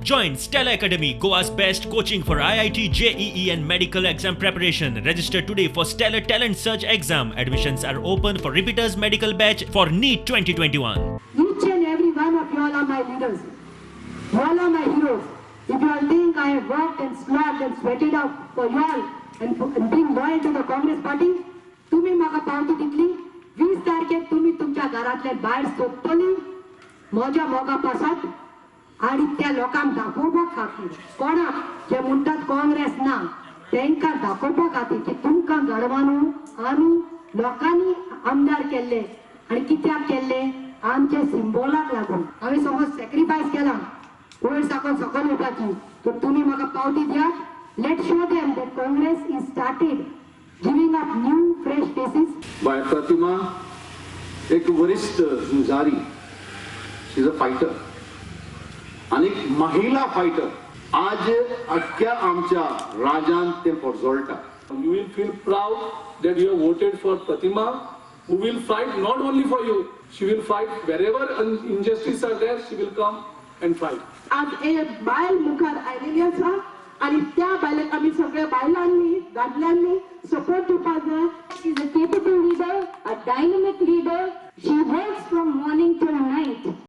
Join Stella Academy, Goa's best coaching for IIT, JEE, and medical exam preparation. Register today for Stellar Talent Search exam. Admissions are open for repeaters medical batch for NEET 2021. Each and every one of you all are my leaders. You all are my heroes. If you all think I have worked and slogged and sweated out for you all and being loyal to the Congress party, तुम्ही म्हाका पावती दितली. 20 तारखेक तुम्ही तुमच्या घरांतल्यान भायर सोदतली म्हज्या मोगा पासत आणि त्या लोकांक दाखोवपा खातीर, कोणाक जे म्हणटात काँग्रेस ना, तांकां दाखोवपा खातीर की तुमकां गडवानू आमी लोकांनी आमदार केल्ले आणि कित्याक केल्ले, आमच्या सिम्बोलाक लागून. हांवें समज सॅक्रिफायस केला वयर साकून सकयल येवपाची, तर तुमी म्हाका पावती दियात. Let show them that Congress is started giving up new fresh faces. बाय प्रतिमा एक वरिष्ठ झुजारी, she is a fighter आणि एक महिला फायटर. आज अख्ख्या आमच्या राजान ते परजळटा. You will feel proud that you have voted for Pratima, who will fight not only for you, she will fight wherever injustice are there, she will come and fight. आज एक बायल मुखार आयलेली आसा आणि त्या बायलेक आमी सगळ्या बायलांनी, दादल्यांनी सपोर्ट दिवपाक जाय. She's a capable leader, a dynamic leader. She works from morning till night.